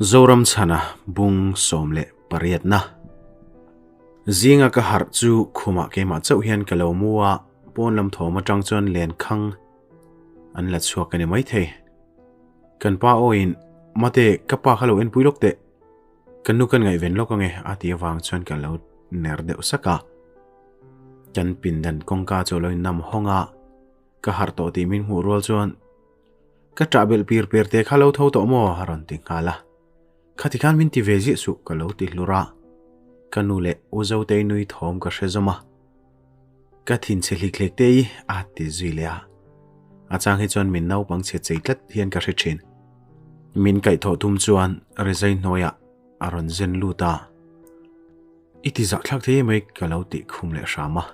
Zoram chhana bung 18 na. Zinga ka harh chu khumah keimah chauh hian ka lo mu a, pawn lam thawm atang chuan len khang an la chhuak a ni maithei. Kan pa awiin, Mate, ka pa kha lo enpui lawk teh. Kan nu kan ngaihven lawk ange a tih avang chuan ka lo ner deuh sak a. Kan pindan kawngka chu a lo innam hawng a, ka harh tawh tih min hmuh rual chuan Ka ṭah belh pir per te kha lo tho tawh maw? a rawn ti nghal a. Khati khan min ti ve ziah suh ka lo ti hlur a. Ka nu leh U Zotei nui thawm ka hre zawm a. Ka thin chhe hlik hlek te i a ti zui leh a. A chang hi chuan min naupang chhe chei tlat hian ka hre thin. Min kaihthawh tum chuan rizai hnuaiah a rawn zen lut a. I ti zahthlak thei emai ka lo tih khum leh hram a.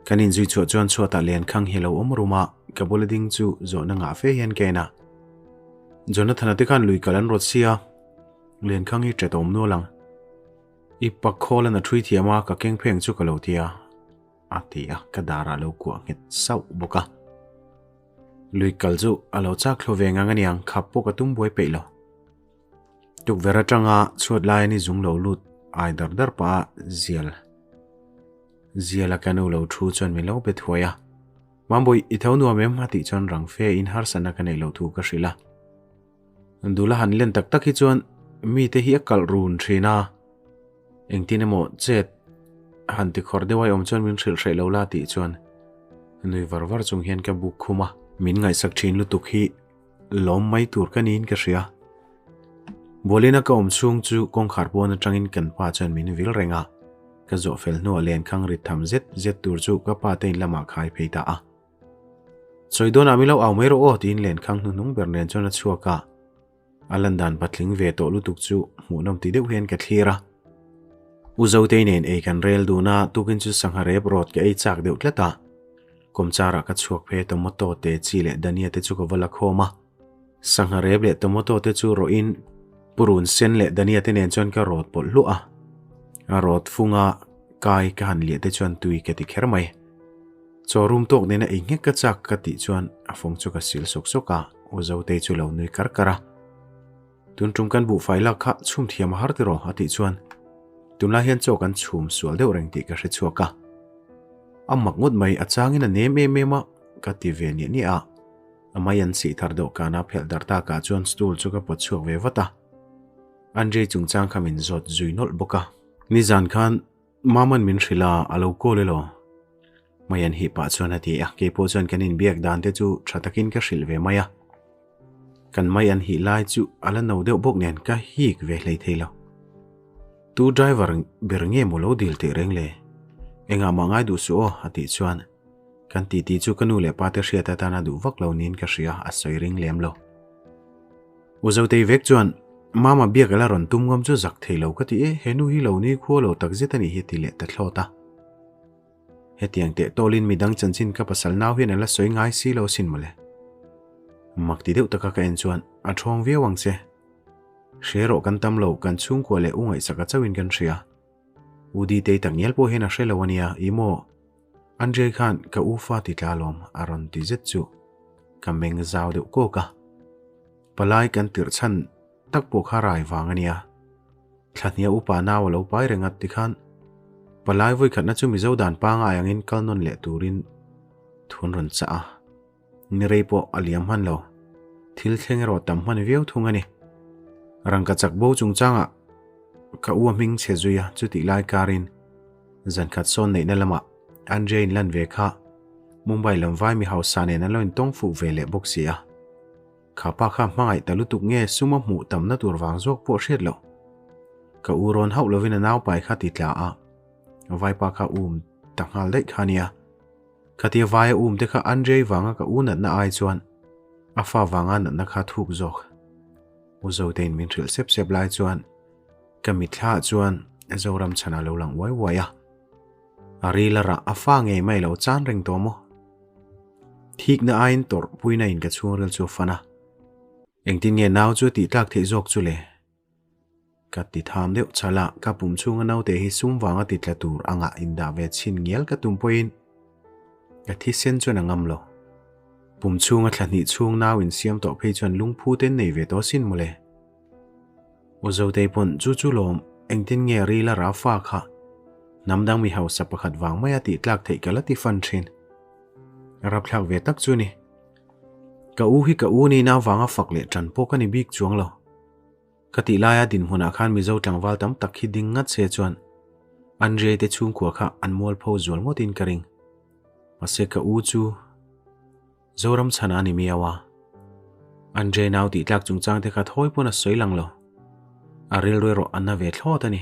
Kan inzui chhuah chuan chhuatah Liankhang hi a lo awm rum a, ka bula ding chu zawhna ngah fe hian ka en a. Jonathana te khan lui kal an rawt sia, Liankhang hi ṭet awm nual ang. I pak khawl an a ṭhui thiam a, ka keng pheng chu ka lo ti a, a ti a, ka darah a lo kuah nghet sauh bawk a. Lui kal chu a lo chak thlu ve ngang aniang, khap pawh ka tum buai peih lo. Tukverh atanga chhuat lai a ni zung lo lut ai dar dar pah a zial. Ziala ka nu lo thu chuan min lo be thuai a. Mambawi, i tho nuam em? a tih chuan rang fe in harsatna ka neih loh thu ka hrilh a. Dula han len tak tak hi chuan mite hi a kalh run thin a. Engtin emaw chet han ti khawr deuh a i awm chuan min hrilh hreh lo la tih chuan nui var var chung hian ka buk khum a. Min ngaihsak thin lutuk hi lawm mai tur ka niin ka hria. Bualina ka awm chhung chu kawngkhar pawn atangin kan pa chuan min vil reng a, ka zawh fel hnuah lenkhang rit tham zet zet tur chu ka pa te in lamah khai phei ta a. Sawi dawnah mi lo au mai rawh aw tiin lenkhang hnuhnung ber nen chuan a chhuak a. A landan patling ve tawh lutuk chu hmuhnawm ti deuh hian ka thlir a. U Zotei nen ei kan rel dun a, tukin chu sangha rep rawt ka ei chak deuh tlat a. Kawmchar ah ka chhuak phei a tomato te chi leh dania te chu ka va la khawm a. Sangha rep leh tomato te chu rawhin purun sen leh dania te nen chuan ka rawt pawlh hluah a. A rawt funga kai ka han liah te chuan tui ka ti kher mai. Chaw rum tawk nena ei nghek ka chak ka tih chuan a fawng chu ka sil sawk sawk a, U Zotei chu lo nui kar kar a. Tun tum kan buhfai lak kha chhum thiam a har tiraw a tih chuan tunlai hian chaw kan chhum sual deuh reng tih ka hre chhuak a. A mak ngawt mai a changin a nem em em a ka ti ve niah niah a. A mai an sih thar dawhkana phelh dar takah chuan stool chu ka pawt chhuak ve vat a. Andrei chungchang kha min zawt zui nawlh bawk a. Nizan khan Maman min hrilh a, a lo call elaw? Mayan hi pah chuan a ti a, keipawh chuan kan inbiak dan te chu tha takin ka hrilh ve mai a. Kan Mayan hi lai chu a la no deuh bawk nen ka hik ve hlei thei lo. Tu driver ber nge maw lo dil teh reng le? Engah mah ngai duh suh aw a tih chuan kan titi chu ka nu leh pa te hriat atana duh vak lo niin ka hria a sawi ring lem lo. U Zotei vek chuan, Mama biak ela rawn tum ngam chu zak thei lo ka ti e, he nu hi lo ni khua lo tak zet a nih hi a ti leh ta thlawt a. Hetiang teh tawlin midang chanchin ka pasal nau hian a la sawi ngai si lo sin mawle. Mak ti deuh taka ka en chuan, A thawng viau ang che. Hre rawh kan tam lo, kan chhungkua leh u ngaihsaka chauhin kan hria. U Ditei takngial pawh hian a hre lo a nia, ih maw? Andrei khan ka u fa ti tla lawm a rawn ti zet chu ka meng zau deuh kawk a. Palai kan tirh chhan tak pawh kha rai vang a nia. Thlahnia upa nau a lo pai reng a tikhan palai vawikhatna chu Mizo dan pangai angin kal nawn leh turin thun rawn chah a. Ni rei pawh a liam hman lo. Thil thleng erawh tam hman viau thung a ni. Rangka chak bo chungchangah ka u a hming chhe zui a, chutih lai karin zankhat sawn neihna lamah Andrea in lan ve kha Mumbai lam vai mi hausa nen an lo intawng fuh ve leh bawk si a. Kha pa kha hmangaih ta lutuk nge suma hmuh tamna tur vang zawk pawh hriat loh. Ka u rawn hauh lovin a naupai kha ti tla a, vaipa kha um ta nghal daih kha nia. Khatia vaia um te kha Andrei vanga ka u natna ai chuan a fa vanga natna kha thuk zawk. U Zotein min hrilh sep sep lai chuan ka mitthla chuan Zoram chhan a lo lang uai uai a. A ril a rah a fa ngei mai lo chan reng tawh maw? Thikna aiin tawrh puina in ka chhungril chu a fan a. Engtin nge nau chu a tih tlak theih zawk chu le? Ka ti tham deuh chhal a, ka pum chhunga naute hi sum vanga ti tla tur anga indah ve chhin ngial ka tum pawhin ka thisen chuan a ngam lo. Pum chhunga thla hnih chhung nau insiam tawh phei chuan lungphu te nei ve tawh sin mawle. U Zotei pawn chu chu lawm engtin nge rila Rafa kha hnam dang mi hausa pakhat vang maia tih tlak theih ka la ti fan thin. Rapthlak ve tak chu ni. Ka u hi ka u nihna avanga fak leh tan pawh ka ni bik chuang lo. Ka tih laia dinhmunah khan Mizo tlangval tam tak hi ding ngat se chuan Andrei te chhungkua kha an mualpho zual ngawtin ka ring. Mahse ka u chu Zoram chhana a ni miau a. Andrei nau tih tlak chungchang te kha thawi pawn a sawi lang lo. A rilru erawh a na ve thlawt a ni.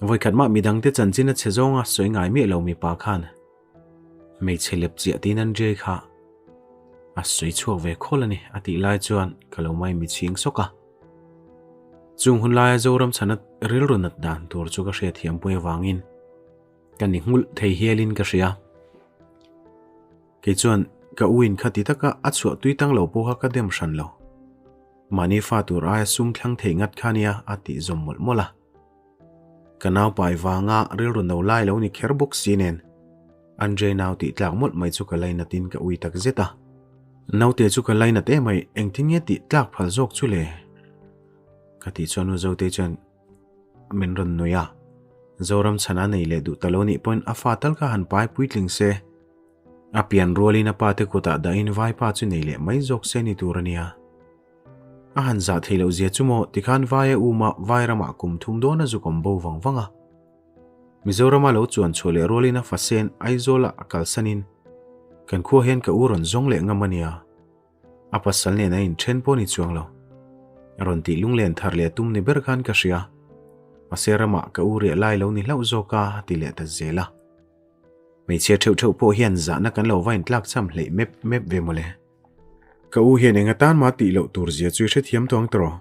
Vawikhat mah midangte chanchin a chhe zawnga sawi ngai miah lo mipa khan hmeichhe lep chiah tiin Andrei kha a sawi chhuak ve khawl a ni a tih lai chuan ka lo mai mi chhing sawk a. Chung hun laia Zoram chhana rilru nat dan tur chu ka hriatthiam pui avangin ka ni nghulh thei hialin ka hria. Kei chuan ka u in khati taka a chhuah tui tang lo pawha ka dem hran lo. Mahni fa tur aia sum thlang thei ngat kha nia a tih zawm mawlh mawlh a. Ka nau pai vanga rilru no lai lo ni kher bawk si nen Andrei nau tih tlak mawlh mai chu ka lainat in ka ui tak zet a. Naute chu ka lainat em mai engtin nge tih tlak phal zawk chu le? Ka tih chuan U Zotei chuan min rawn nui a. Zoram chhana nei leh duh ta lo nih pawhin a fa tal kha han pai puitling se. A pian rualin a pate kutah dahin vaipa chu nei leh mai zawk se ni tur a nia. A han zah theih loh zia chu maw tikhan vai a um a, vai ramah kum thum dawn a zuk awm bo vang vang a. Mizorama lo chuan chhuah leh rualin a fasen Aizawlah a kalsanin kan khua hian ka u rawn zawng leh ngam a nia. A pasal nen a inthen pawh ni chuang lo. A rawn tih lunglen thar leh a tum ni ber khan ka hria. Mahse ramah ka u riah lai lo ni hlauh zawk a, a ti leh ta zel a. Hmeichhia theuh theuh pawh hian zahna kan lo va intlak cham hleih mep mep ve mawle. Ka u hian eng atan mah tih loh tur zia chu i hrethiam tawh ang tawh.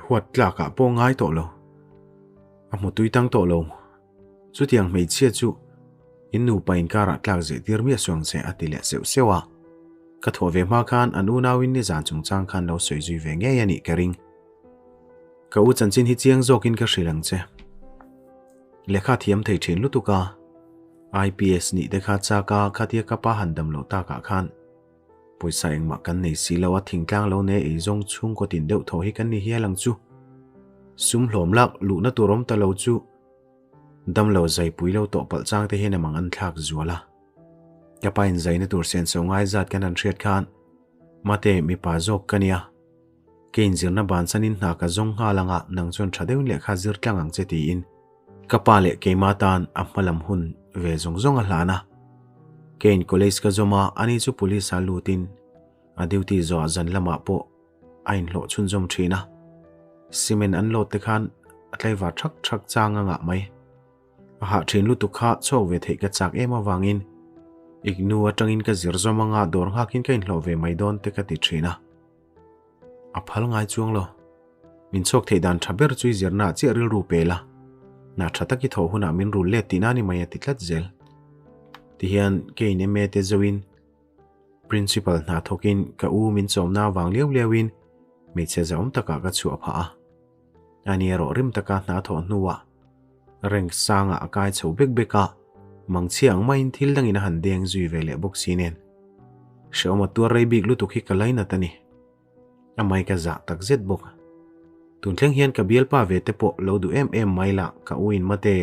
Huat tlakah pawh ngai tawh lo. A hmu tui tang tawh lo. Chutiang hmeichhia chu in nupa inkarah tlak zeh tir miah suang che a ti leh seuh seuh a. Ka thawh ve hma khan an unauin nizan chungchang khan lo sawi zui ve ngei a nih ka ring. Ka u chanchin hi chiang zawkin ka hrilh ang che. Lehkha thiam thei thin lutuk a, IPS nih te kha chak a, khatia ka pa han dam loh takah khan pawisa engmah kan nei si lo a, thingtlang lo ne eizawng chhungkaw tin deuh thaw hi kan ni hial ang chu. Sum hlawm lak luhna tur awm ta lo chu damlo zaipui lo tawh palh chang te hian amang an thlak zual a. Ka pa in zaina tur senso ngai zat kan han hriat khan mate mipa zawk ka nia. Ka inzirna bansanin hna ka zawng nghal anga nang chuan tha deuhin lehkha zir tlang ang che tiin ka pa leh keima tan a hma lam hun ve zawng zawng a hlan a. Keiin college ka zawm a, ani chu police ah lutin a duty zawhah zan lamah pawh a inhlawh chhunzawm thin a. Cement an load te khan a tlaivar thak thak chang a ngah mai. A hah thin lutuk kha chhuak ve theih ka chak em avangin Ignu atangin ka zir zawm anga dawr nghakin ka inhlawh ve mai dawn te ka ti thin a. A phal ngai chuang lo. Min chhuak theih dan tha ber chu i zirna ah chiah rilru pe la. Hna tha tak i thawh hunah min rul let tihna ni mai a ti tlat zel. Tihian keiin MA te zoin Principal hna thawkin ka u min chawmna avang liau liauin hmeichhe zahawm takah ka chhuah phah a. Ani erawh rim taka hna thawh hnuah rank sangah a kai chho bek bek a, mangchhia ang maiin thil dangin a han deng zui ve leh bawk si nen. Hrehawm a tuar rei bik lutuk hi ka lainat a ni. A mai ka zah tak zet bawk. Tun thleng hian ka bialpa ve te pawh lo duh em em mai lah ka u in mate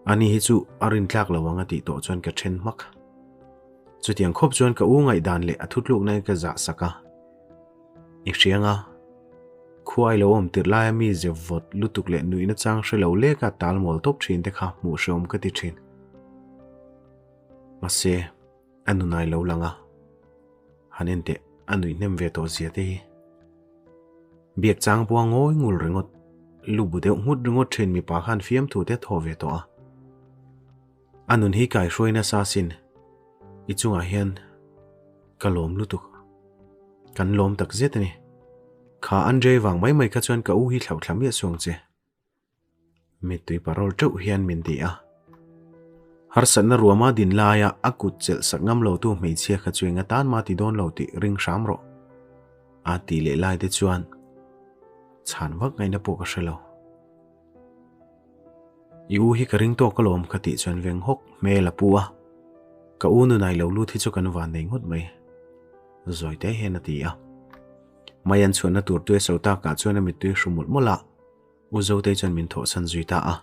ani hi chu a rintlak lo ang a tih tawh chuan ka then hmak. Chutiang khawp chuan ka u ngaihdan leh a thutlukna in ka zah sak a. I hriang a, khua i lo awm tirh laia mi ze vawt lutuk leh nuihna chang hre lo leka tal mawl tawp thin te kha hmuh hrehawm ka ti thin. Mahse, a nunai lo lang a, han en teh a nuih hnem ve tawh zia te hi. Biak chang pawha ngawi ngul ringawt, lu bu deuh nghut ringawt thin mipa khan fiamthu te thaw ve tawh a. A nun hi kaihruai nasa sin, i chungah hian ka lawm lutuk. Kan lawm tak zet a ni. Kha Andrei vang mai mai kha chuan ka u hi thlauh thla miah suang che. Mittui parawl teuh hian min ti a. Harsatna ruama din laia a kut chelh sak ngam lotu hmeichhia kha chu eng atan mah ti dawn lo tih ring hram rawh. A tih leh lai te chuan chhan vak ngaihna pawh ka hre lo. I u hi ka ring tawk alawm ka tih chuan veng hawk hmel a pu a. Ka u nunai lo lut hi chu kan van nei ngawt mai. Zawi te hian a ti a. Mai an chhuahna tur tui a so takah chuan a mittui hru mawlh mawlh a, U Zotei chuan min thawhsan zui ta a.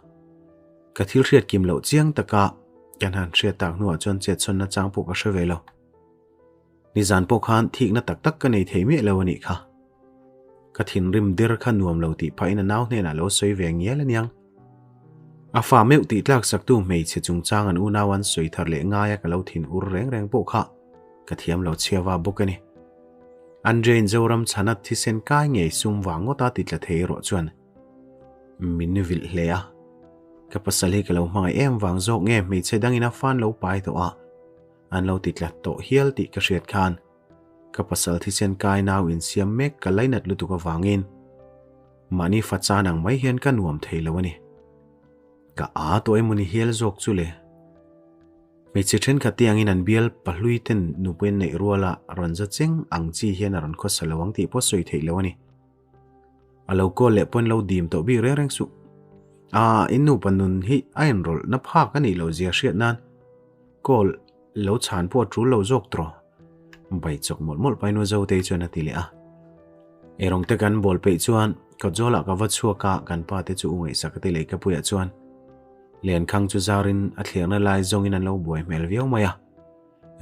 Ka thil hriat kim loh chiang taka kan han hriat tak hnuah chuan chetsawnna chang pawh ka hre ve lo. Nizan pawh khan thikna tak tak ka nei thei miah lo a nih kha. Ka thinrim der kha nuam lo tih phahin a nau hnenah lo sawi ve ngial aniang. A fa meuh tih tlak saktu hmeichhe chungchang an unau an sawi thar leh ngaia ka lo thin ur reng reng pawh kha ka thiam lo chhiava bawk a ni. Andrein Zoram chhana thisen kai ngei sum vang ngawta ti tla thei erawh chuan min vilh hle a. Ka pasal hi ka lo hmangaih em vang zawk nge hmeichhe dangin a fan lo pai tawh a, an lo ti tlat tawh hial tih ka hriat khan ka pasal thisen kai nau insiam mek ka lainat lutuk avangin mahni fa chan ang mai hian ka nuam thei lo a ni. Ka a tawh emaw ni hial zawk chu le. Hmeichhe thenkhat te angin an bial pahlui ten nupui an neih ruala rawn za cheng ang chi hian a rawn khawsa lo ang tih pawh sawi theih lo a ni. A lo call leh pawn lo dim tawh bik reng reng suh. A, in nupa nun hi a inrawlh na phak a nih loh zia hriat nan call lo chhan pawh a tul lo zawk tawh. Bai chawk mawlh mawlh painu Zotei chuan a ti leh a. Eirawng te kan bawl peih chuan kawtzawlah ka va chhuak a, kan pa te chu u ngaihsak a ti leh ka puiah chuan Lenkhang chu zarin a thliarna lai zawngin an lo buai hmel viau mai a.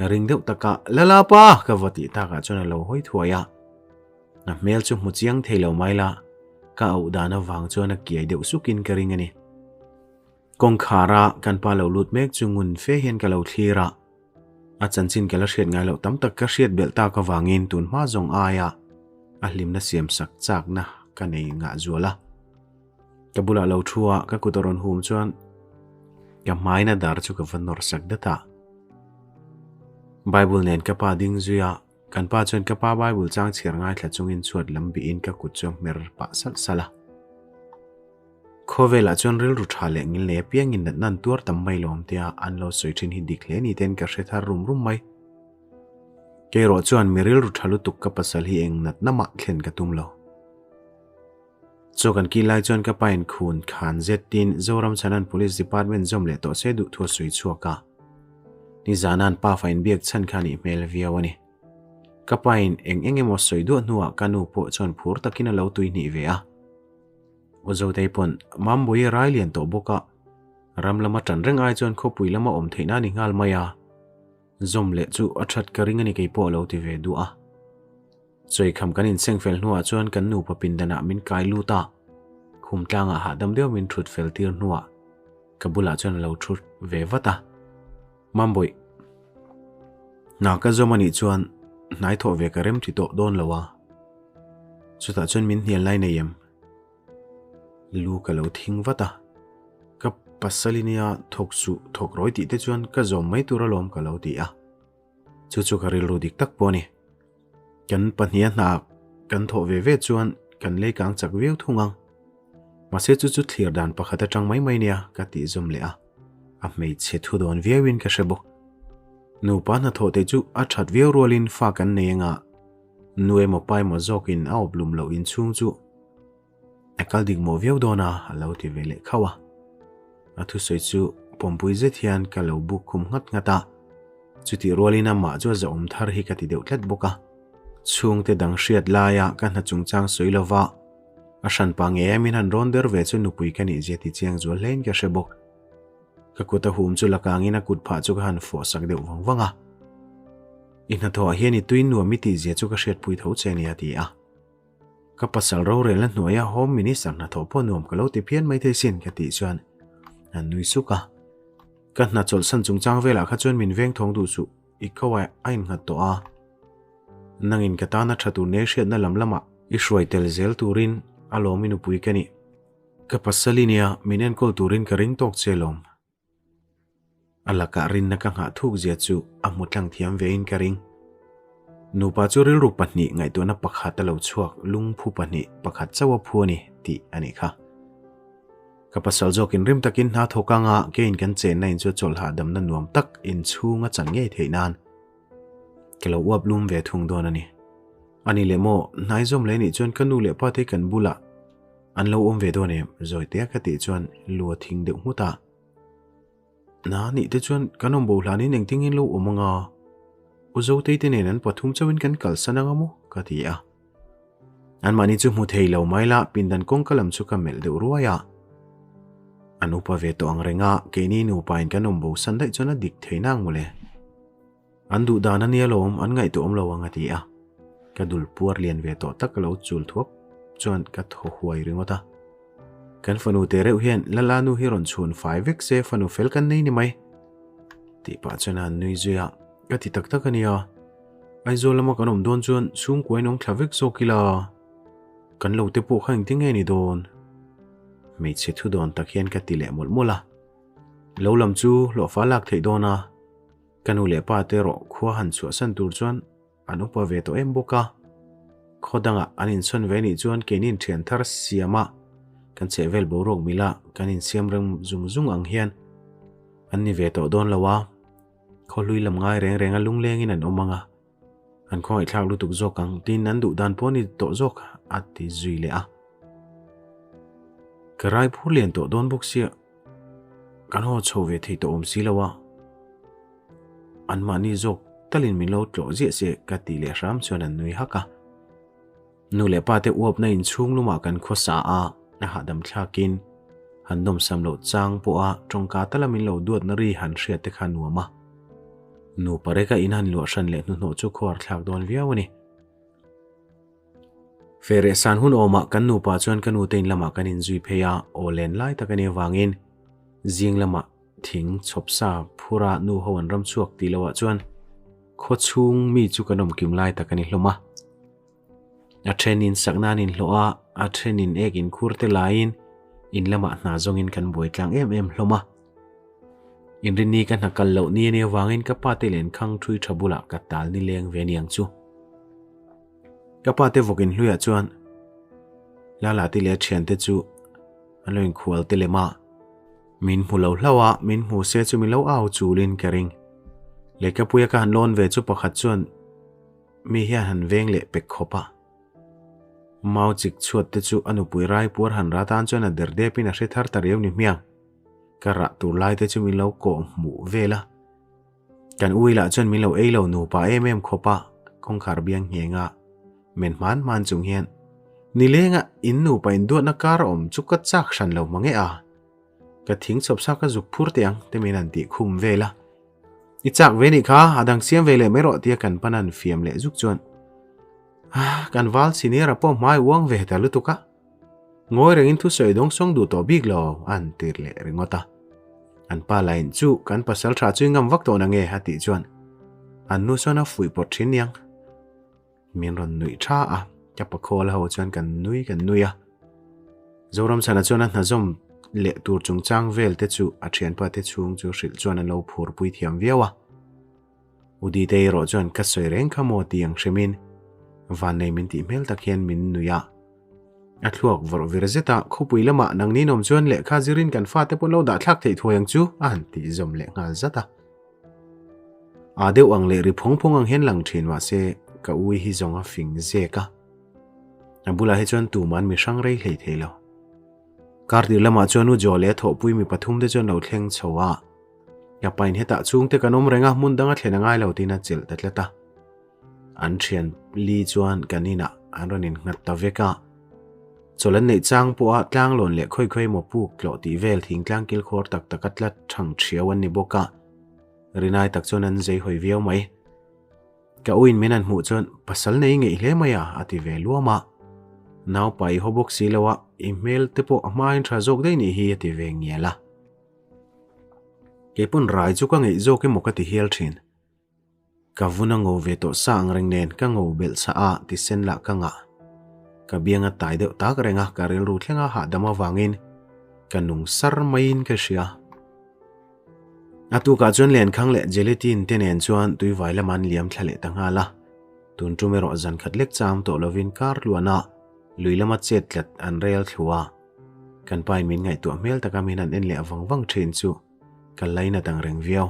Ring deuh taka Lala pa! ka va tih takah chuan a lo hawi thuai a. A hmel chu hmu chiang thei lo mai la, ka auh dan avang chuan a kiai deuh sukin ka ring a ni. Kawngkhara kan pa lo lut mek chu ngun fe hian ka lo thlir a. A chanchin ka la hriat ngai loh tam tak ka hriat belh tak avangin tun hma zawng aia a hlimna siam sak chakna ka nei ngah zual a. Ka bulah lo thu a, ka kut a rawn hum chuan ka hmaina dar chu ka va nawr sak dat a. Bible nen ka pa ding zui a, kan pa chuan ka pa Bible chang chhiar ngaithla chungin chhuat lam bihin ka kut chu a hmer pah salh salh a. Khawvelah chuan rilru tha leh ngil nei apiangin natna an tuar tam mai lawm tia an lo sawi thin hi dik hle ni ten ka hre thar rum rum mai. Keirawh chuan mi rilru tha lutuk ka pasal hi eng natna mah thlen ka tum lo. Chaw kan kil lai chuan ka pa in khun khan zetin Zoram Chhanan Police Department zawm leh tawh se duh thu a sawi chhuak a. Nizana an pa fa inbiak chhan kha a nih hmel viau a ni. Ka pa in eng eng emaw sawi duah hnuah ka nu pawh chuan phur takin a lo tuihnih ve a. U Zotei pawn Mambawi rai lian tawh bawk a, ram lama tan reng ai chuan khawpui lama awm theihna a ni nghal mai a. Zawm leh chu a that ka ring a ni kei pawh a lo ti ve duah a. Chawikham kan inseng fel hnuah chuan kan nupa pindanah min kai lut a, khum tlangah hahdam deuh min thut fel tir hnuah ka bulah chuan a lo thu ve vat a. Mambawi, hna ka zawm a nih chuan hnai thawh ve ka rem ti tawh dawn lo a, chutah chuan min hnial lai nei em? Lu ka lo thing vat a, ka pasal i nia thawk suh thawk rawi tih te chuan ka zawm mai tur alawm ka lo ti a. Chu chu ka rilru dik tak pawh a ni. Kan pahniha hna kan thawh ve ve chuan kan lei kang chak viau thung ang. Mahse chu chu thlir dan pakhat atang mai mai nia ka tih zawm leh a, a hmeichhe thu dawn viauin ka hre bawk. Nupa hnathawh te chu a that viau rualin fa kan nei anga nu emaw pa emaw zawkin a awp lum loh inchhung chu A kal dik mawh viau dawn a, a lo ti ve leh khauh a. A thusawi chu pawmpui zet hian ka lo buk khum nghat nghat a. Chutih rualin amah chu a zahawm thar hi ka ti deuh tlat bawk a. Chhungte dang hriat laia ka hna chungchang sawi lova a hranpa ngei a min han rawn der ve chu nupui ka nih zia ti chiang zual hlein ka hre bawk. Ka kut a hum chu la kangin a kut phah chu ka han fawh sak deuh vang vang a. I hnathawhah hian i tui nuam i tih zia chu ka hriatpui tho che nia a ti a. Ka pasal rorelna hnuaia Home Minister hnathawh pawh nuam ka lo ti phian mai thei sin ka tih chuan an nui suk a. Ka hna chawlhsan chungchang velah kha chuan min veng thawng duh suh, i ko ah a innghat tawh a. Nangin ka tana tha tur nei hriatna lam lamah i hruai tel zel turin a lawm i nupui ka nih. Ka pasal i nia, min enkawl turin ka ring tawk che lawm. A lakah rinna ka nghah thuk zia chu a hmu tlang thiam vein ka ring. Nupa chu rilru pahnih ngaihtuahna pakhat a lo chhuak lungphu pahnih pakhat chauh a phu a ni tih a nih kha. Ka pasal zawkin rim takin hna thawk anga keiin kan chenna in chu chawlh hahdamna nuam tak inchhung a chan ngei theih nan ka lo uap lum ve thung dawn a ni. A ni leh maw, hnai zawm leh nih chuan ka nu leh pa te kan bulah an lo awm ve dawn em? Zawitea ka tih chuan lu a thing deuh nghut a. Na nih te chuan kan awm bo hlanin engtin nge lo awm anga? U Zotei te nen an pathum chauhin kan kalsan anga maw? Ka ti a. Anmahni chu hmu thei lo mai la, pindan kawngka lam chu ka melh deuh ruai a. An upa ve tawh ang reng a, keini nupain kan awm bo san daih chuan a dik thei nang mawle. An duh dan a nia lawm, an ngaihtuah awm lo ang a ti a. Ka dul puar lian ve tawh tak ka lo chul thuak chuan ka thaw huai ringawt a. Kan fanu te reuh hian Lala nu hi rawn chhun fai vek se fanu fel kan nei ni mai. Tih pah chuan a han nui zui a, ka ti tak tak a nia. Aizawl lama kan awm dawn chuan chhungkua in awm thla vek zawk ila kan lo te pawh kha engtin nge ni dawn? Hmeichhe thu dawn tak hian ka ti leh mawlh mawlh a. Lo lam chu hlawhfa lak theih dawn a, ka nu leh pa te erawh khua han chhuahsan tur chuan an upa ve tawh em bawk a. Khaw dangah an inchhawn ve nih chuan keini inthian thar siama kan chhehvel boruak mila kan insiam reng zung zung ang hian an ni ve tawh dawn lo a. Khawhlui lam ngai reng reng a lunglengin an awm ang a, an khawngaihthlak lutuk zawk ang tiin an duh dan pawh a ni tawh zawk a ti zui leh a. Ka rai phur lian tawh dawn bawk sia, kan haw chho ve thei tawh awm si lo a, anmahni zawk talin min lo tlawh ziah se ka tih leh hram chuan an nui hak a. Nu leh pa te uapna inchhung lumah kan khawsa a, a hahdam thlakin han nawmsam loh chang pawha tawngka tala min lo duatna ri han hriat te kha nuam a. Nu pareka in han luah hran leh hnuhnawh chu khuar thlak dawn viau a ni. Fereh san hun awmah kan nupa chuan ka nute in lamah kan inzui phei a, aw len lai tak a nih avangin zing lamah thing chhawp sa phura nu ho an ram chhuak tih loah chuan khaw chhung mi chu kan awm kim lai tak a ni hlawm a. A thenin sakna an inhlawh a, a thenin ek inkhur te laiin in lamah hna zawngin kan buai tlang em em hlawm a. Inrinni ka hna kal loh ni a nih avangin ka pa te lenkhang thui tha bulah ka tal ni leng ve aniang chu. Ka pa te vawk inhluiah chuan Lala te leh a thiante chu an lo inkhual te lem a. Min hmu lo hlauh a, min hmu se chu min lo au chulin ka ring. Lehkhapuia ka han lawn ve chu pakhat chuan Mi hian han veng leh pek khawp a. Mau chik chhuat te chu a nupui rai puar han ra tan chuan a der dep in a hre thar ta riau ni hmiang. Ka rah tur lai te chu min lo kawh hmuh vel a. Kan ui lah chuan min lo ei lo nupa em em khawp a, kawngkhar biang ngheng a men hman hman chung hian Nileng a in nupa in duatna kar awm chu ka chak hran lo mang e a. Ka thing chawp sa ka zuk phur teh ang te min han tih khum vel a. I chak ve nih kha, a dang siam ve leh mai rawh tia kan pan han fiam leh zuk chuan Ah, kan val senior a pawh hmai uang ve ta lutuk a. Ngawi rengin thusawi dawng sawng duh tawh bik lo a han tir leh ringawt a. An pa lain chu kan pasal tha chu i ngam vak tawh nange a tih chuan an nu sawn a fuih pawt thin niang. Min rawn nuih tha a, ka pakhawl ho chuan kan nui kan nui a. Zoramchhana chuan a hnazawm leh tur chungchang vel te chu a thianpa te chhung chu hrilh chuan an lo phurpui thiam viau a. Udi te erawh chuan ka sawi reng kha maw ti ang hrimin vannei min tih hmel tak hian min nuih a. A thluak vawrh vir zet a, khawpui lamah nangni nawm chuan lehkha zirin kan fate pawn lo dah thlak theih thuai ang chu a han tih zawm leh nghal zat a. A deuh ang leh ri phawng phawng ang hian lang thin mahse ka ui hi zawng a fing zek a. A bulah hi chuan tuman mi hrang rei hlei thei lo. Kar tir lamah chuan U Joe leh a thawhpui mi pathum te chuan lo thleng chho a. Ka pain hetah chhungte kan awm reng a, hmun danga thlen a ngai lo tiin a chelh ta tlat a. An thian li chuan kan inah an rawn innghat ta vek a. Chawlh an neih chang pawha tlanglawn leh khawi khawi emaw puk tlawh tih vel thingtlang kilkhawr tak taka tlat thang thiau an ni bawk a. Rinai tak chuan an zei hawi viau mai. Ka uin min an hmuh chuan pasal nei ngeih hle mai a, a ti ve luam a. Naupa i haw bawk si lo a, i hmel te pawh a hmain tha zawk daih nih hi a ti ve ngial a. Keipawn rai chu ka ngeih zawk emaw ka ti hial thin. Ka vun a ngo ve tawh sa ang reng nen ka ngo belh chah a ti sen lah ka ngah. Ka biang a tai deuh tak reng a, ka rilru thleng a hahdam avangin ka nung sar maiin ka hria. A tukah chuan Lenkhang leh Gelatin te nen chuan tuivai lama an liam thla leh ta nghal a. Tun tum erawh zan khat lek cham tawh lovin kar tluana lui lama chet tlat an rel thlu a. Kan pain min ngaihtuah hmel taka min han en leh vang vang thin chu ka lainat ang reng viau.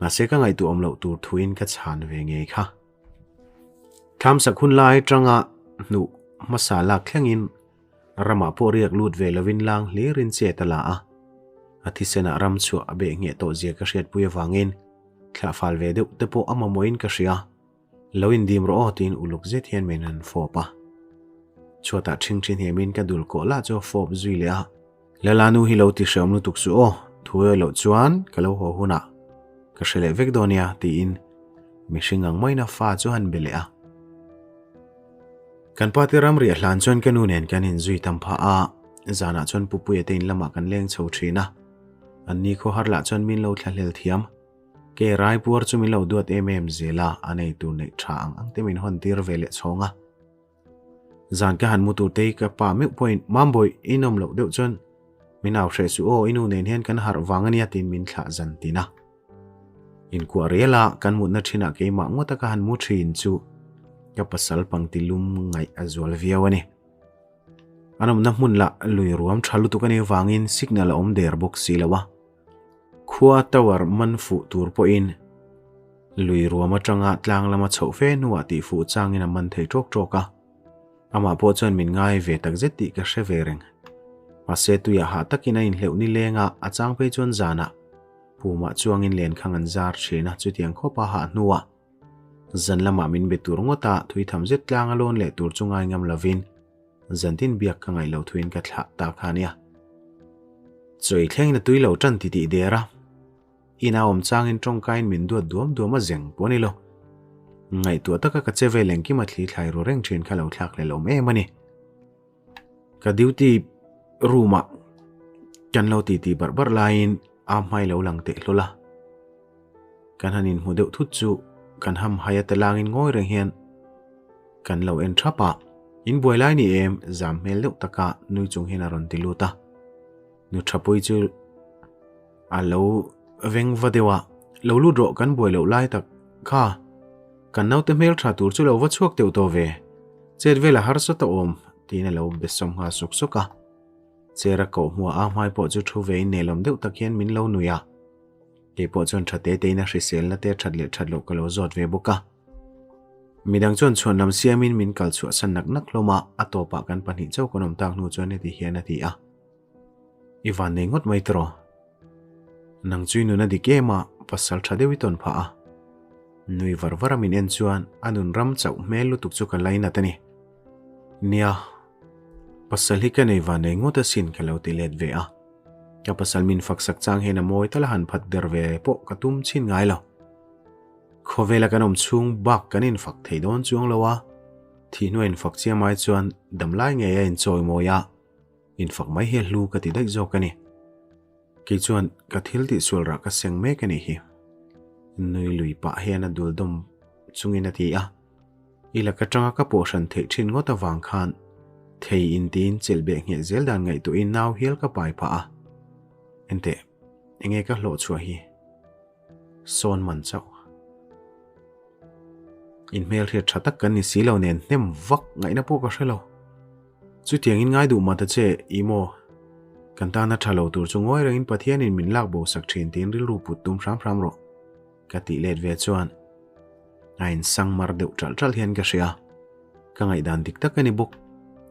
Mahse ka ngaihtuah awm loh tur thuin ka chhan ve ngei kha. Thlamsak hun lai atanga hnuh hmasa lak thlengin ramah pawh riak lut ve lovin lang hlirin chet a la a. A thisenah ram chhuah a beh ngheh tawh zia ka hriatpui avangin thlah fal ve deuh te pawh a mamawhin ka hria. Lo indim rawh aw tiin uluk zet hian min han fawp a. Chhuatah ṭhingṭhi hnemin ka dul kawh lah chu a fawp zui leh a. Lala nu hi lo ti hreawm lutuk suh aw, thu awi loh chuan ka lo haw hunah ka hre leh vek dawn nia tiin mihring ang maiin a fa chu han be leh a. Kan pa te ram riah hlan chuan ka nu nen kan inzui tam phah a, zanah chuan Pupuia te in lamah kan leng chho thin a, an ni khawhar lah chuan min lo thlahlel thiam. Ke raipuar chu min lo duat em em zel a, a nei tur neih tha ang ang te min hawn tir ve leh chhawng a. Zan ka han mu tur te hi ka pa meuh pawhin Mambawi i nawm loh deuh chuan min au hreh suh aw, i nu nen hian kan harh vang ania tiin min thlah zan tin a. Inkuah rial a, kan mutna thinah keimah ngawta ka han mu thin chu ka pasal pangti lum ngaih a zual viau a ni. An awmna hmun lah lui ruam tha lutuk a nih vangin signal a awm der bawk si lo a. Khua tower man fuh tur pawhin lui ruam atanga tlang lama chhoh fe hnuah tih fuh changin a man thei tawk tawk a. Amah pawh chuan min ngai ve tak zet tih ka hre ve reng. Mahse tuiah hah takin a inhleuh ni leng a, a chang phei chuan zanah pumah chuangin lenkhang an zar thin a, chutiang khawpa hah hnuah zan lamah min be tur ngawt a, thuitham zet tlang a lawn leh tur chu ngai ngam lovin Zantin biak ka ngaih lo thuin ka thlah ta kha nia. Chawi thlengin a tui lo tan ti tih der a. Ina awm changin tawngkain min duat duam duam a zeng pawh a ni lo. Ngaihtuah taka ka che vel engkim a thli thlai ru reng thin kha lo thlak leh lo em a ni. Ka duty room ah kan lo ti ti barh barh laiin a hmai lo lang teh hlawl a. Kan han inhmu deuh thut chu kan ham hai a telangin ngawi reng hian kan lo en thap a, in buai lai ni em zam hmel deuh taka nui chung hian a rawn ti lut a. Nu Thapui chu a lo veng va deuh a, lo lut rawh kan buai loh lai tak kha kan naute hmel tha tur chu lo va chhuak teuh tawh ve, chet vel a harsa ta awm tiin a lo be sawm nghal sawk sawk a. Chair a koh hmuah a hmai pawh chu thu vein nelawm deuh tak hian min lo nui a. Kei pawh chuan tha te tein a hriselna te that leh that loh ka lo zawt ve bawk a. Midang chuan chhuan lam siamin min kal chhuahsan nak nak hlawm a, a tawpah kan pahnih chauh kan awm tak hnu chuan heti hian a ti a. I van nei ngawt mai tiraw? Nang chu i nun a dik em a, pasal tha deuh i tawn phah a. Nui var var a min en chuan a nun ram chauh hmel lutuk chu ka lainat a ni. Nia, pasal hi ka nei van nei ngawt asin ka lo ti let ve a. Ka pasal min fak sak chang hian a mawi tal a han phat der ve pawh ka tum chhin ngai lo. Khawvela kan awm chhung bak kan infak thei dawn chuang lo a, thih hnuah infak chiam ai chuan damlai ngei a inchawi mawi a, infak mai hi a hlu ka ti daih zawk a ni. Kei chuan ka thil tihsual rah ka seng mek a nih hi. Nui lui pah hian a dul dawm chungin a ti a. I lak atanga ka pawh hran theih thin ngawt avang khan thei intiin chelh beh ngheh zel dan ngaihtuahin nau hial ka pai phah a. Enteh, enge ka hlawh chhuah hi? Sawn man chauh. Inhmelhriat tha tak kan ni si lo nen hnem vak ngaihna pawh ka hre lo. Chutiangin ngai duh mah ta che, i maw? Kan tana tha lo tur chu ngawi rengin Pathianin min lak bo sak thin tiin rilru put tum hram hram rawh. Ka tih let ve chuan a insang mar deuh ṭalh ṭalh hian ka hria. Ka ngaihdan dik tak a ni bawk.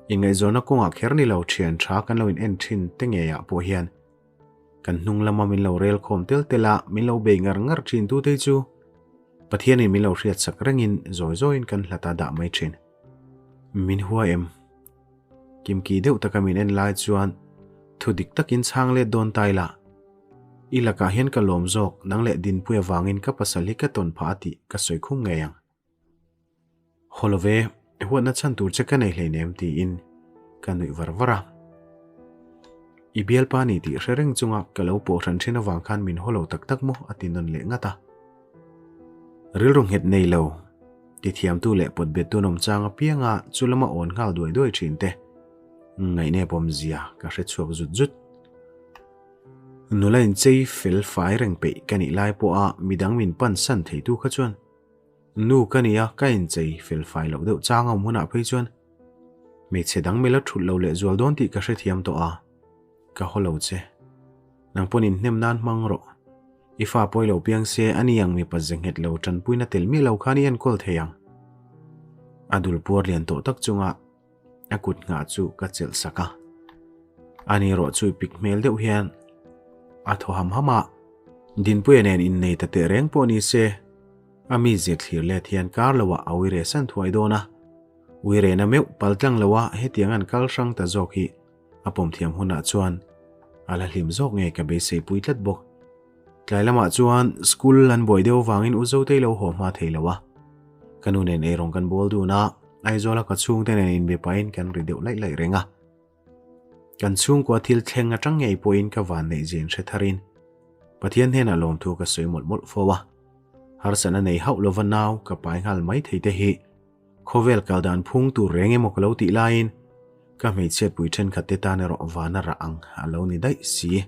Inngaihzawnna kawngah kher ni lo ṭhian ṭha kan lo in en ṭhin te ngeiah pawh hian kan hnung lama min lo rel khawm tel tel a, min lo bei ngar ngar ṭhin tute chu Pathianin min lo hriatsak rengin zawi zawiin kan hlat a dah mai ṭhin. Min hua em? Kimki deuh taka min en lai chuan thu dik takin chhang let dawn ta ila. I lakah hian ka lawm zawk, nang leh Dinpui avangin ka pasal hi ka tawn phah a tih ka sawi khum ngei ang. Haw lo ve, huatna chhan tur che ka nei hleinem tiin ka nuih var var a. I bialpa ni tih hre reng chunga ka lo pawh hran thin avang khan min haw lo tak tak maw a ti nawn leh ngat a. Rilru nghet nei lo, tithiamtu leh pawtbettu an awm chang apianga chu lama awn nghal duai duai thin te ngaihnep awmzia ka hre chhuak zut zut. Nula inchei fel fai reng peih ka nih lai pawha midang min pan san theitu kha chuan nu ka nia ka inchei fel fai loh deuh chang a awm hunah phei chuan hmeichhe dang mela thut lo leh zual dawn tih ka hrethiam tawh a, ka haw lo che. Nang pawn inhnem nan hmang rawh. I fa pawi lo piang se a ni ang mipa ze nghet lo tanpuina tel miah lo khan i enkawl thei ang. A dul puar lian tawh tak chunga A kut nghah chu ka chelh sak a. Ani erawh chu pik hmel deuh hian a thaw ham ham a. Dinpuia nen innei ta teh reng pawh ni se, a mizia thlir let hian kar loah a uire san thuai dawn a. Uirena meuh pal tlang lo a hetiang an kal hrang ta zawk hi a pawm thiam hunah chuan a la hlim zawk nge ka beisei pui tlat bawk. Tlai lamah chuan school an buai deuh vangin u Zotei lo haw hma thei lo a. Ka nu nen eirawng kan bawl dun a, Aizawla ka chhungte nen inbe pahin kan ri deuh laih laih reng a. Kan chhungkua thil thleng atang ngei pawhin ka van neih zin hre tharin Pathian hnenah lawmthu ka sawi mawlh mawlh fo a. Harsatna nei hauh lova nau ka pai nghal mai thei te hi khawvel kal dan phung tur reng emaw ka lo tih laiin ka hmeichhiatpui thenkhat te tan erawh vana rah ang a lo ni daih si.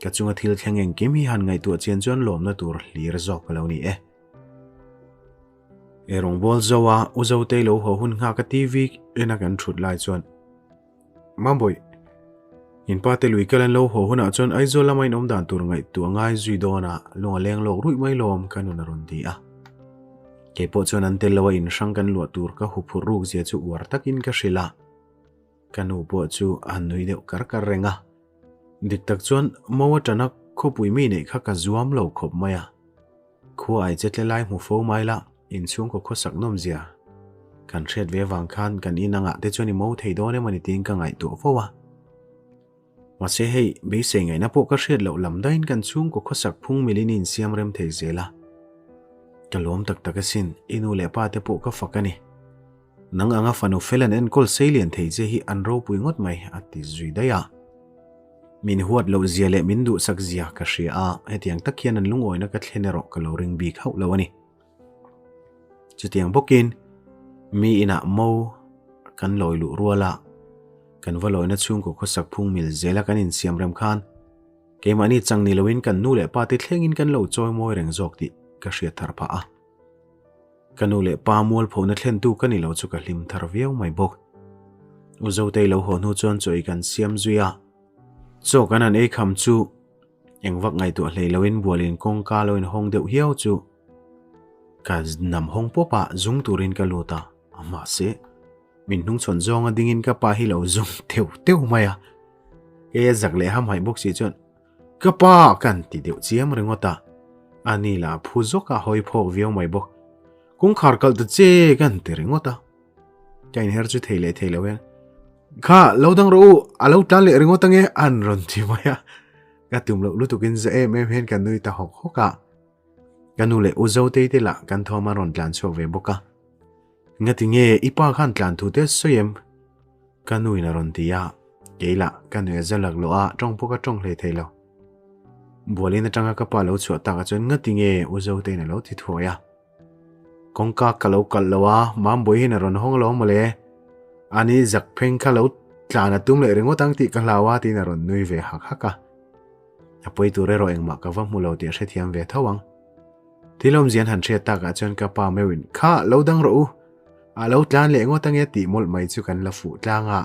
Ka chunga thil thleng engkim hi han ngaihtuah chian chuan lawmna tur hlir zawk ka lo ni e. E rawngbawl zo a, U Zotei lo haw hun nghak a TV ena kan thut lai chuan Mambawi, in pa te lui kal an lo haw hunah chuan Aizawl lama in awm dan tur ngaihtuah ngai zui dawn a, lung a leng lawk ruih mai lawm ka nun a rawn ti a. Kei pawh chuan an tel lo a in hrang kan luah tur ka huphurh ruk zia chu uar takin ka hrilh a. Ka nu pawh chu a han nui deuh kar kar reng a. Dik tak chuan Mo atana khawpui mi neih kha ka zuam lo khawp mai a. Khua ai che tle lai hmu fo mai la, inchhungkaw khawsak nawm zia kan hriat ve avang khan kan in angah te chuan i mo thei dawn em a ni tiin ka ngaihtuah fo a. Mahse hei, beisei ngaihna pawh ka hriat loh lam daiin kan chhungkaw khawsak phung milin i insiam rem thei zel a. Ka lawm tak tak asin, i nu leh pa te pawh ka fak a ni. Nang anga fanu fel an enkawl sei lian thei che hi an ropui ngawt mai, a ti zui daih a. Min huat loh zia leh min duhsak zia ka hria a, hetiang tak hian an lungawina ka thlen erawh ka lo ring bik hauh lo a ni. Chutiang bawkin mi inah mo kan lawi luh rual a, kan va lawina chhungkaw khawsak phung mil zela kan insiam rem khan keimahni chang ni loin kan nu leh pa te thlengin kan lo chawimawi reng zawk tih ka hriat thar phah a. Ka nu leh pa mualphona thlentu ka ni lo chu ka hlim thar viau mai bawk. U Zotei lo haw hnu chuan chaw ei kan siam zui a. Chaw kan han ei kham chu eng vak ngaihtuah hlei loin bualin kawngka lo inhawng deuh hiau chu ka nam hawng pawp a, zung turin ka lut a. Mahse, min hnungchhawn zawnga dingin ka pa hi lo zung teuh teuh mai a. Keia zak leh hamhaih bawk si chuan Ka pa kan ti deuh chiam ringawt a, a ni lah phu zawk a hawi phawk viau mai bawk. Kawngkhar kalh ta che kan ti ringawt a. Ka inher chu thei leh thei lo hian, Kha, lo dang rawh u, a lo tlan leh ringawt ange an rawn ti mai a. Ka tum loh lutukin za em em hian ka nui ta hawk hawk a. Ka nu leh u Zotei te lah kan thawm an rawn tlan chhuak ve bawk a. Ngati nge i pa khan tlan thu te sawi em? Ka nu in a rawn ti a, kei lah ka nui a za lak loh a, tawng pawh ka tawng hlei thei lo. Bualin atanga ka pa lo chhuah takah chuan ngati nge u Zotein a lo ti thuai a. Kawngka ka lo kalh lo a, Mambawi hian a rawn hawng alawm mawle. Ani zak pheng kha lo tlan a tum leh ringawt ang tih ka hlau a tiin a rawn nui ve hak hak a. A pawi tur erawh engmah ka va hmu lo tih a hrethiam ve tho ang. Thil awmzia an han hriat takah chuan ka pa meuhin, Kha, lo dang rawh u! A lo tlan leh ngawt ange tih mawlh mai chu kan la fuh tlang a,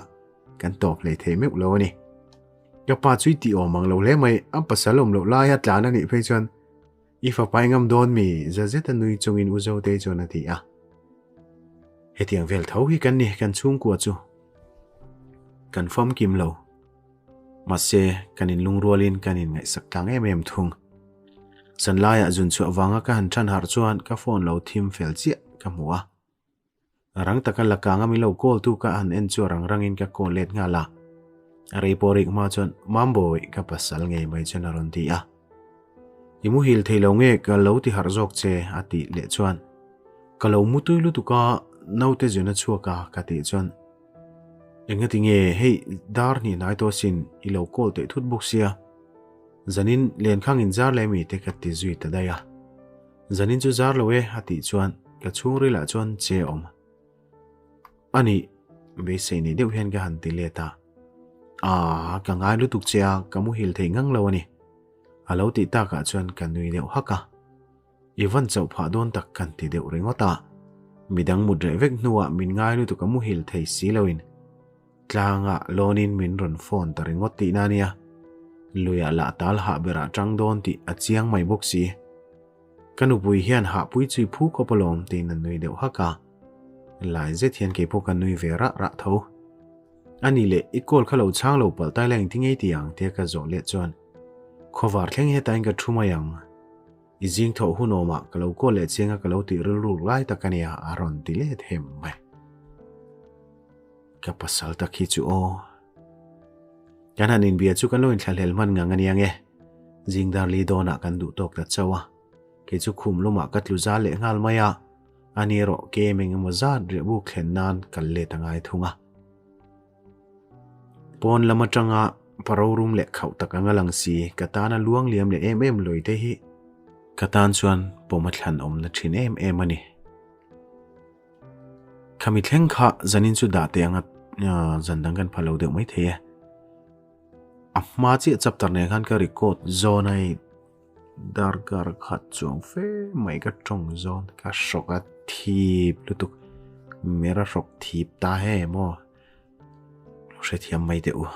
kan tawp hlei thei meuh lo a ni. Ka pa chu i tih awm ang lo hle mai, a pasal awm loh laia tlan a nih phei chuan i fapa i ngam dawn mi? Za zeta nui chungin U Zotei chuan a ti a. Hetiang vel tho hi kan ni, kan chhungkua chu kan famkim lo. Mahse, kan inlungrualin kan inngaihsak tlang em em thung. Zanlaiah zun chhuah vanga ka han ṭhan harh chuan ka phone lo thim fel chiah ka hmu a. Rang taka la kanga min lo call tu ka han en chu a rang rangin ka call let nghal a. A rei pawh rik hma chuan Mambawi ka pasal ngei mai chuan a rawn ti a. I muhil thei lo nge ka lo ti harh zawk che a tih leh chuan ka lo mutui lutuk a naute zun a chhuak a ka tih chuan Engati nge hei dar hnih hnai tawh asin i lo call teh thut bawk sia. Zanin lenkhang in zar leh mi te ka ti zui ta daih a. Zanin chu zar lo e a tih chuan ka chhungril ah chuan che awm. A nih beisei nei deuh hian ka han ti let a. Aaa ka ngai lutuk che a ka muhil thei ngang lo a ni. A lo tih takah chuan ka nui deuh hak a. I van chauh phah dawn tak kan ti deuh ringawt a. Midang mut reh vek hnuah min ngai lutuk a muhil thei si loin tlangah lawnin min rawn phone ta ringawt tihna a nia. Luiah lah tal hah berah tang dawn tih a chiang mai bawk si. Ka nupui hian hahpui chui phu khawp alawm tiin a nui deuh hak a. Lai zet hian keipawh ka nui ve rah rah tho. A nih leh i call kha lo chhang lo palh tai la engti ngei ti ang tia ka zawh leh chuan khawvar thleng hetain ka thu mai ang. I zing thawh hun awmah ka lo call leh chiang a ka lo tih rilru lai tak a nia a rawn ti let hem mai. Ka pasal tak hi chu aw. Kan han inbia chu kan lo inthlahlel hman ngang a nia nge. Zing dar li dawnah kan duh tawk ta chauh a. Kei chu khum lumah ka tlu zal leh nghal mai a, ani erawh kem eng emaw zat riahbuk thlen nan kal let a ngai thung a. Pawn lam atanga paro rum leh khauh tak anga lang si ka tana luang liam leh em em lawite hi ka tan chuan pawm a thlan awmna thin em em a ni. Khami thleng kha zanin chu dah teh anga zan dang kan pha lo deuh mai thei e. A hma chiah chapter nen khan ka record zawn a hei darkar khat chuang fe mai ka tawng zawn ka hrawk a thip lutuk mera hrawk thip ta he maw lo hrethiam mai teh u.